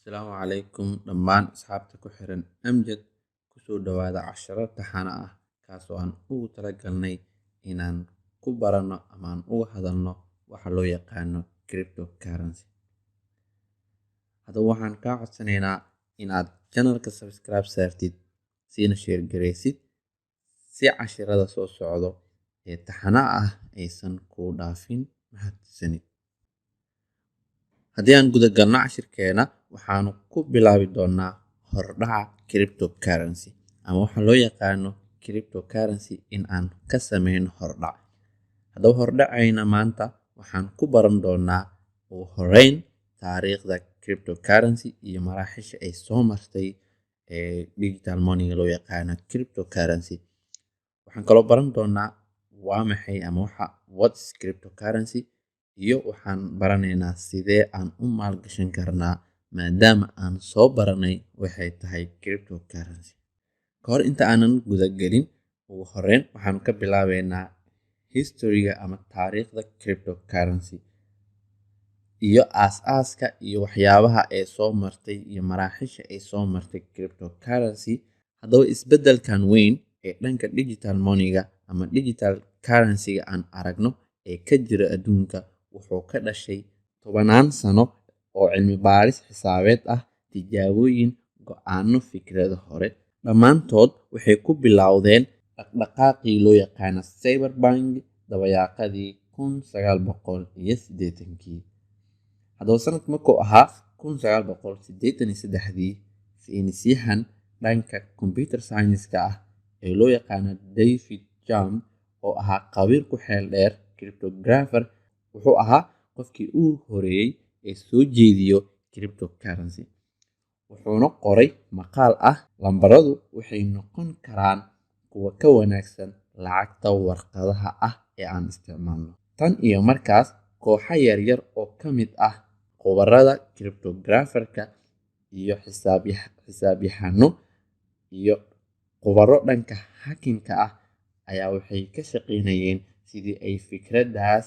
Asalaamu calaykum dhammaan asxaabta ku xiran Amjad. Kusoo dhawaada casharo taxane ah, kaasoo aan ugu talagalnay inaan ku baranno ama aan uga hadalno waxa loo yaqaano cryptocurrency. Haddaba waxaan kaa codsanaynaa inaad channelka subscribe saartid, siina share garaysid, si cashirada soo socdo ee taxanaha ah aysan kuu dhaafin. Mahadsanid. Haddii aan guda galno cashirkeena, waxaanu ku bilaabi doonaa hordhaca cryptocurrency ama waxa loo yaqaano cryptocurrency in aan ka sameyno hordhac. Haddaba hordhacayna maanta waxaan ku baran doonaa ugu horeyn taariikhda cryptocurrency iyo maraaxisha ay soo martay ee digital money loo yaqaano cryptocurrency. Waxaan kaloo baran doonaa waa maxay ama waxa what's cryptocurrency, iyo waxaan baranaynaa sidee aan u maalgashan karnaa maadaama aan soo baranay waxay tahay cryptocurrency. Ka hor inta aanan guda gelin, ugu horeyn waxaanu ka bilaabeynaa historyga ama taariikhda cryptocurrency iyo aas-aaska iyo waxyaabaha ay soo martay iyo maraaxisha ay soo martay cryptocurrency. Haddaba isbeddelkan weyn ee dhanka digital money-ga ama digital currency-ga aan aragno ee ka jira adduunka wuxuu ka dhashay tobanaan sano oo cilmi baaris xisaabeed ah, tijaabooyin, go'aano, fikrado hore. Dhammaantood waxay ku bilowdeen dhaqdhaqaaqii loo yaqaano cypherpunk dabayaaqadii 1980-kii. Haddaba sanadku markuu ahaa 1983-dii, saynisyahan dhanka computer science-ka ah ee loo yaqaano David Chaum, oo ahaa khabiir ku xeel dheer cryptographer, wuxuu ahaa qofkii ugu horeeyay ee soo jeediyo cryptocurrency. Wuxuuna qoray maqaal ah "Lambaradu waxay noqon karaan kuwo ka wanaagsan lacagta warqadaha ah ee aan isticmaalno." Tan iyo markaas, kooxo yaryar oo ka mid ah khubarada cryptographer-ka iyo xisaabyahanno iyo khubaro dhanka hacking-ka ah ayaa waxay ka shaqeynayeen sidii ay fikraddaas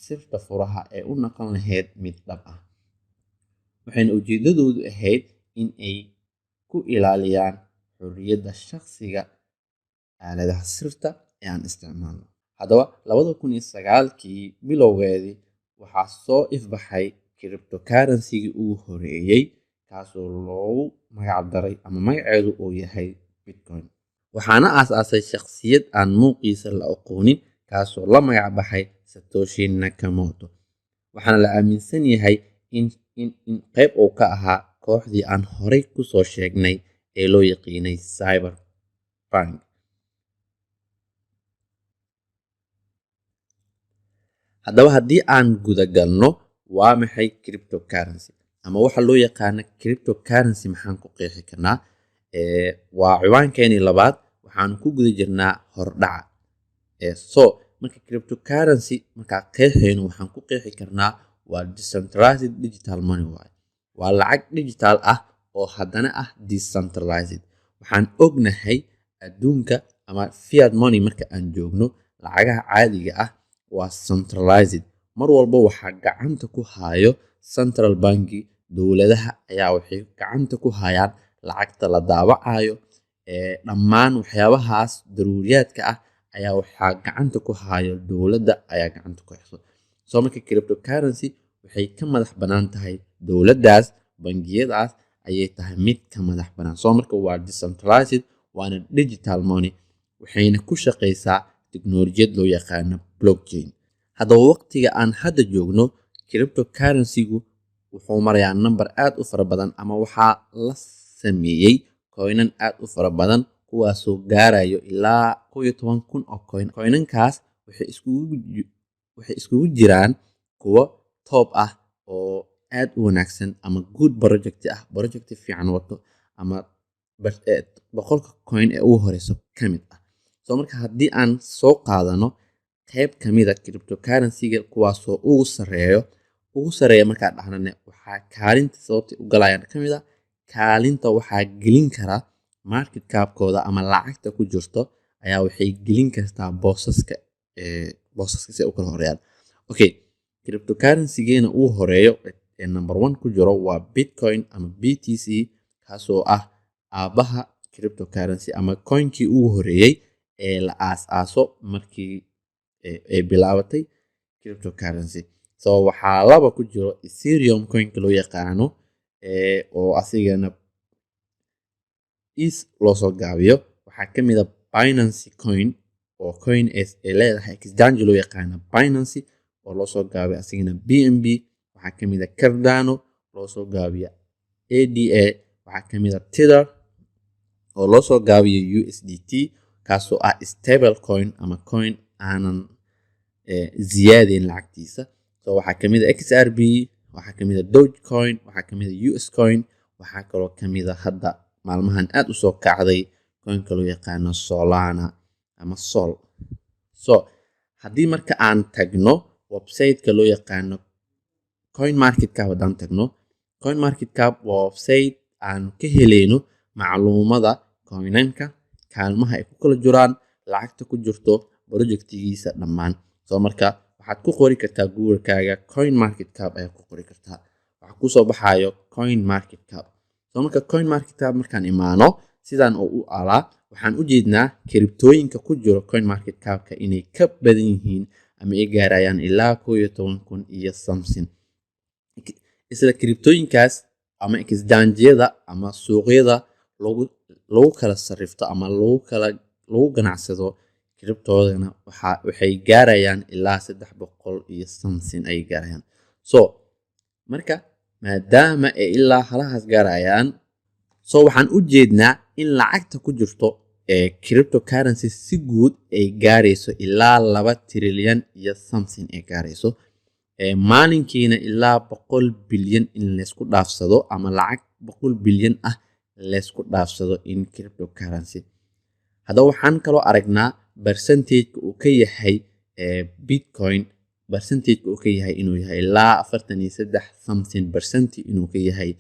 sirta furaha ee u noqon lahayd mid dhab ah. Waxayna ujeedadoodu ahayd in ay ku ilaaliyaan xorriyadda shakhsiga aaladaha sirta ee aan isticmaalno. Haddaba 2009-kii bilowgeedii waxaa soo ifbaxay cryptocurrency-gii ugu horeeyay, kaasoo loogu magac daray ama magaceedu uu yahay Bitcoin. Waxaana aasaasay shakhsiyad aan muuqiisa la aqoonin, kaasoo la magac baxay Satoshi Nakamoto. Waxaana la aaminsan yahay in qayb uu ka ahaa kooxdii aan horey kusoo sheegnay ee loo yaqiinay cypherpunk. Haddaba haddii aan guda galno waa maxay cryptocurrency ama waxa loo yaqaano cryptocurrency, maxaan ku qeexi karnaa? Waa ciwaankeenii labaad, waxaanu ku guda jirnaa hordhaca. So marka cryptocurrency markaa qeexayno, waxaan ku qeexi karnaa waa decentralized digital money waaye. Waa lacag digital ah oo haddana ah decentralized. Waxaan ognahay adduunka ama fiat money marka aan joogno, lacagaha caadiga ah waa centralized. Mar walba waxaa gacanta ku hayo central banki. Dowladaha ayaa waxay gacanta ku hayaan lacagta la daawacayo. Dhammaan waxyaabahaas daruuriyaadka ah ayaa waxaa gacanta ku hayo dowladda ayaa gacanta ku hayso. So marka cryptocurrency waxay ka madax bannaan tahay dowladdaas, bangiyadaas ayay tahay mid ka madax bannaan. So marka waa decentralized, waana digital money, waxayna ku shaqeysaa tiknoolajiyad loo yaqaano blockchain. Haddaba waqtiga aan hadda joogno, cryptocurrency-gu wuxuu marayaa number aad u fara badan, ama waxaa la sameeyey coinan aad u fara badan, kuwaasoo gaarayo ilaa 11,000 oo coin. Coinankaas waxay iskugu jiraan kuwo top ah oo aad u wanaagsan ama good project ah, project fiican wato, ama 100-ka coin ee ugu horeyso ka mid ah. So marka haddii aan soo qaadano qayb kamid a cryptocurrency-ga kuwaasoo ugu sareeyo, ugu sareeya markaa dhahnane, waxaa kaalinta sababta u galayaan ka mid a kaalinta waxaa gelin karaa market capkooda ama lacagta ku jirto ayaa waxay gelin kartaa boosaska si ay u kala horeeyaan. Okay, cryptocurrency-geena ugu horeeyo ee number one ku jiro waa Bitcoin ama BTC, kaasoo ah aabbaha cryptocurrency ama coinkii ugu horeeyey ee la aas-aaso markii ay bilaabatay cryptocurrency. So waxaa laba ku jiro Ethereum coinka loo yaqaano, oo asigana ETH loosoo gaabiyo. Waxaa ka mid a Binance Coin, oo coin ay leedahay exchange loo yaqaano Binance, oo loosoo gaabiyo asigana BNB. Waxaa ka mid a Cardano, loosoo gaabiyo ADA. Waxaa ka mid a Tether, oo loosoo gaabiyo USDT, kaasoo ah stable coin ama coin aanan ziyaadeyn lacagtiisa. So waxaa kamid a XRP, waxaa kamid a Dogecoin, waxaa kamid a US coin. Waxaa kaloo kamid a hadda maalmahan aad usoo kacday coinka loo yaqaano Solana ama Sol. So haddii marka aan tagno websiteka loo yaqaano Coin Market Cap, haddaan tagno Coin Market Cap, waa website aan ka helayno macluumada coinanka, kaalmaha ay ku kala jiraan, lacagta ku jirto, projectigiisa dhammaan. So marka waxaad ku qori kartaa Google-kaaga Coin Market Cap ayaad ku qori kartaa, waxaa kusoo baxayo Coin Market Cap. So marka Coin Market Cap markaan imaano, sidaan oo u alaa waxaan u jeednaa cryptooyinka ku jiro Coin Market Capka inay ka badan yihiin ama ay gaarayaan ilaa 11,000 iyo something. Isla cryptooyinkaas ama exchange-yada ama suuqyada lagu kala sarifto ama lagu ganacsado cryptoodana waxay gaarayaan ilaa 300 iyo something ay gaarayaan. So marka maadaama ay ilaa halahaas gaarayaan, so waxaan u jeednaa in lacagta ku jirto ee cryptocurrency si guud ay gaarayso ilaa 2 trilyan iyo something ay gaarayso, maalinkiina ilaa 100 bilyan in laysku dhaafsado ama lacag 100 bilyan ah laysku dhaafsado in cryptocurrency. Haddaba waxaan kaloo aragnaa percentage-ka uu ka yahay Bitcoin, percentage-ka uu ka yahay inuu yahay ilaa 43 something percent inuu ka yahay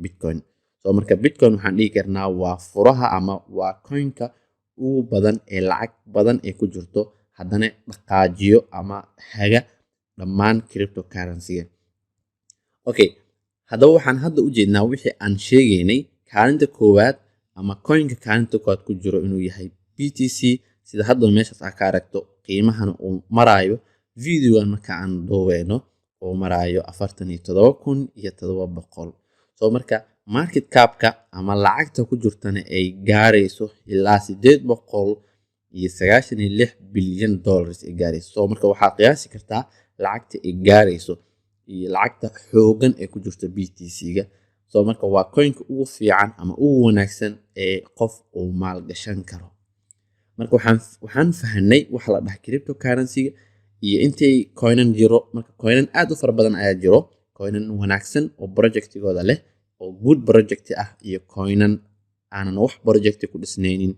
Bitcoin. So marka Bitcoin waxaan dhihi karnaa waa furaha ama waa coinka ugu badan ee lacag badan ee ku jirto, haddana dhaqaajiyo ama haga dhammaan cryptocurrency-ga. Okay, haddaba waxaan hadda u jeednaa wixii aan sheegaynay, kaalinta koowaad ama coinka kaalinta koowaad ku jiro inuu yahay BTC, sida hadda meeshaas aa ka aragto, qiimahana uu maraayo videogan marka aan duubeyno uu maraayo 47,700. So marka market capka ama lacagta ku jirtana ay gaarayso ilaa $896 bilyan ay gaarayso. So marka waxaad qiyaasi kartaa lacagta ay gaarayso iyo lacagta xoogan ee ku jirto BTC-ga. So marka waa coinka ugu fiican ama ugu wanaagsan ee qof uu maalgashan karo. Marka waxaan fahanay waxa la dhaha cryptocurrency-ga iyo intay coinan jiro. Marka coinan aad u fara badan ayaa jiro, coinan wanaagsan oo projectigooda leh oo good project ah, iyo coinan aanan wax project ku dhisnaynin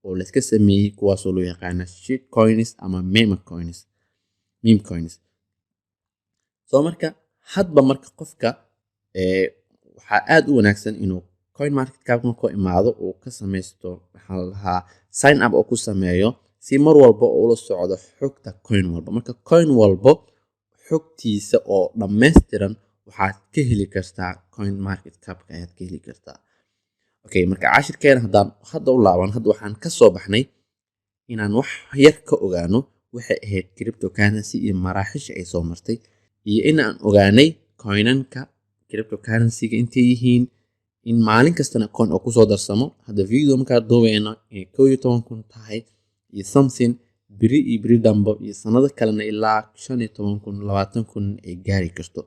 oo layska sameeyey, kuwaasoo loo yaqaana shit coins ama meme coins, meme coins. So marka hadba marka qofka waxaa aad u wanaagsan inuu Coin Market Cap markuu imaado uu ka sameysto, maxaa la dhahaa, sign up oo ku sameeyo, si mar walba uu ula socdo xogta coin walba. Marka coin walbo xogtiisa oo dhammaystiran waxaad ka heli kartaa Coin Market Capka ayaad ka heli kartaa. Okay, marka cashirkeena haddaan hadda u laaban, hadda waxaan ka soo baxnay inaan wax yar ka ogaano waxay ahayd cryptocurrency iyo maraaxisha ay soo martay, iyo in aan ogaanay coinanka cryptocurrency-ga intay yihiin, in maalin kastana coin oo kusoo darsamo. Hadda video markaa duubeyno inay 11,000 tahay iyo something, beri iyo beri dambo iyo sanado kalena ilaa 15,000, 20,000 ay gaari karto.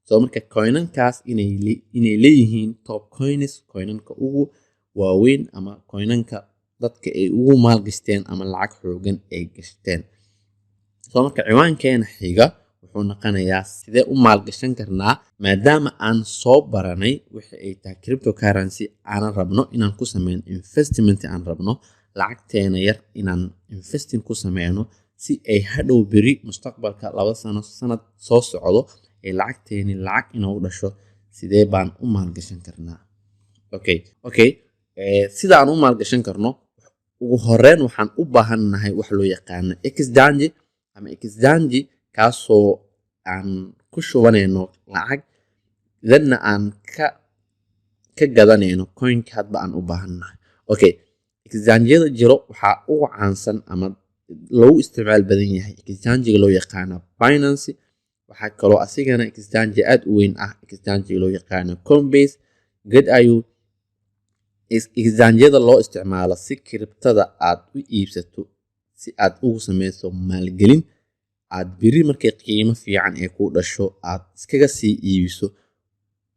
So marka coinankaas inay leeyihiin top coins, coinanka ugu waaweyn ama coinanka dadka ay ugu maalgashteen ama lacag xoogan ay gashteen. So marka ciwaankeena xiga wuxuu noqonayaa sidee u maalgashan karnaa, maadaama aan soo baranay wixii ay tahay cryptocurrency, aanan rabno inaan ku sameyno investment, aan rabno lacagteena yar inaan investing ku sameyno, si ay hadhow beri mustaqbalka 2 sano, sanad soo socdo ay lacagteeni lacag inoogu dhasho. Sidee baan u maalgashan karnaa? Okay, sida aan u maalgashan karno, ugu horeyn waxaan u baahannahay wax loo yaqaano exchange ama exchange, kaasoo aan ku shubanayno lacag. Thenna aan ka gadanayno coinka hadba aan u baahannahay. Okay, exchange-yada jiro waxaa ugu caansan ama loogu isticmaal badan yahay exchange-ga loo yaqaano Binance. Waxaa kaloo asigana exchange aad u weyn ah exchange-ga loo yaqaano Coinbase, Gate.io. Exchange-yada loo isticmaalo si cryptada aad u iibsato, si aad ugu sameyso maalgelin, aad biri markay qiimo fiican ee ku dhasho aad iskaga sii iibiso,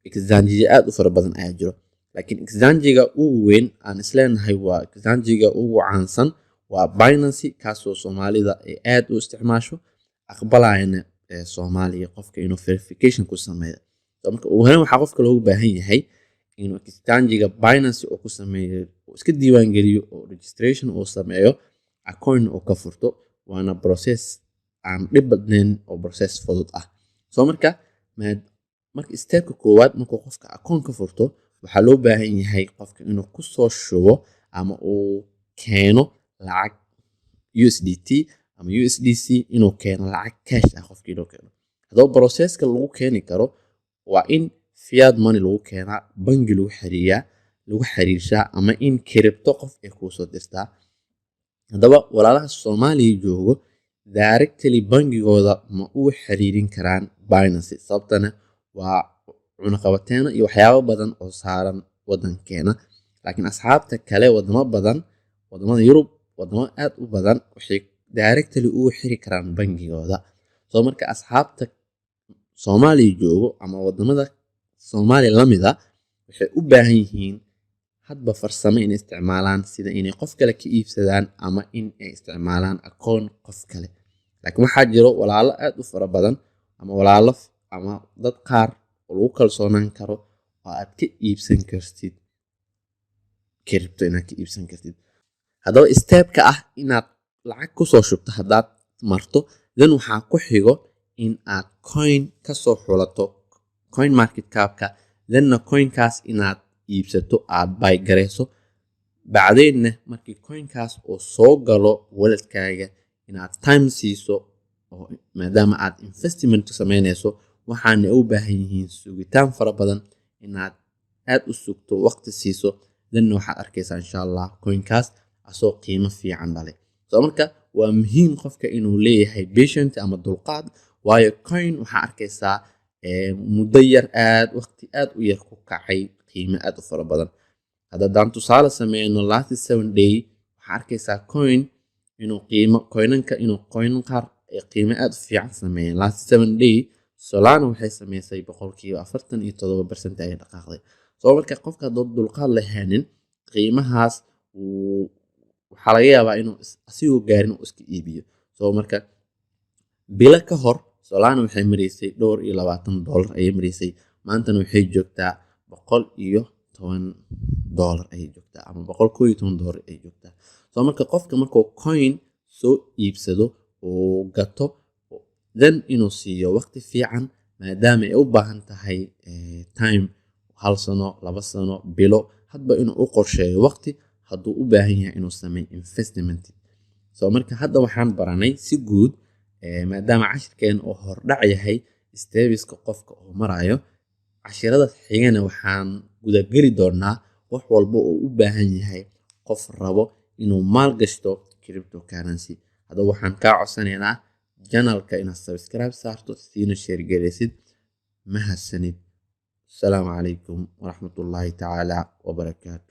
exchange aad u fara badan ayaa jiro. Laakiin exchange-ga ugu weyn aan isleenahay waa exchange-ga ugu caansan waa Binance, kaasoo Soomaalida ay aad u isticmaasho, aqbalayana Soomaaliya qofka inuu verification ku sameeyo. So marka ugu horreyn waxaa qofka loogu baahan yahay inuu exchange-ga Binance uu ku sameeyo, uu iska diiwaan geliyo oo registration uu sameeyo, account uu ka furto. Waana process aan dhib badnayn oo process fudud ah. So marka stepka koowaad, markuu qofka account ka furto, waxaa loo baahan yahay qofka inuu kusoo shubo ama uu keeno lacag USDT ama USDC, inuu keeno lacag cash ah qofka inuu keeno. Haddaba processka lagu keeni karo waa in fiat money lagu keenaa, bangi lagu xiriiyaa, lagu xiriirshaa, ama in crypto qof ay kuusoo dirtaa. Haddaba walaalaha Soomaaliya joogo directly bangigooda ma ugu xiriirin karaan Binance, sababtana waa cunaqabateeno iyo waxyaabo badan oo saaran wadankeena. Laakiin asxaabta kale, wadamo badan, wadamada Yurub, wadamo aad u badan, waxay directly ugu xiri karaan bangigooda. So marka asxaabta Soomaaliya joogo ama wadamada Soomaaliya lamida waxay u baahan yihiin hadba farsamo inay isticmaalaan, sida inay qof kale ka iibsadaan ama in ay isticmaalaan akoon qof kale. Laakiin waxaa jiro walaalo aad u fara badan ama walaalo ama dad qaar oo lagu kalsoonaan karo oo aad ka iibsan kartid crypto, inaad ka iibsan kartid. Haddaba stepka ah inaad lacag kusoo shubto haddaad marto, then waxaa ku xigo in aad coin kasoo xulato coin market capka, thenna coinkaas inaad iibsato, aad buy gareyso. Bacdeenna markii coinkaas uu soo galo walletkaaga, inaad time siiso, oo maadaama aad investment sameyneyso, waxaana u baahan yihiin sugitaan fara badan, inaad aad u sugto, waqti siiso. Thenna waxaad arkaysaa, insha Allah, coinkaas asoo qiimo fiican dhalay. So marka waa muhiim qofka inuu leeyahay patient ama dulqaad, waayo coin waxaa arkaysaa muddo yar, aad waqti aad u yar ku kacay qiimo aad u fara badan. Haddaan tusaale sameyno last 7 day, waxaa arkaysaa coin inuu qiimo coinanka inuu coinan qaar qiimo aad u fiican sameeyeen. Last 7 day Solana waxay sameysay 47% ayay dhaqaaqday. So marka qofka hadduu dulqaad lahaanin, qiimahaas waxaa laga yaabaa inuu asigoo gaarin uu iska iibiyo. So marka bilo ka hor Solana waxay mareysay dhowr iyo labaatan dollar ayay mareysay, maantana waxay joogtaa $110 ayay joogtaa ama $111 ayay joogtaa. So marka qofka markuu coin soo iibsado uu gato, then inuu siiyo waqti fiican, maadaama ay u baahan tahay time, hal sano, 2 sano, bilo, hadba inuu u qorsheeyo waqti hadduu u baahan yahay inuu sameeyo investment. So marka hadda waxaan baranay si guud, maadaama cashirkeena uu hordhac yahay, stepiska qofka uu marayo. Cashirada xigana waxaan gudageli doonaa wax walba oo u baahan yahay qof rabo inuu maal gashto cryptocurrency. Haddaba waxaan kaa codsanaynaa channelka inaad subscribe saarto, siina share gareysid. Mahadsanid. Asalaamu calaykum waraxmatullaahi tacaala wabarakaatu.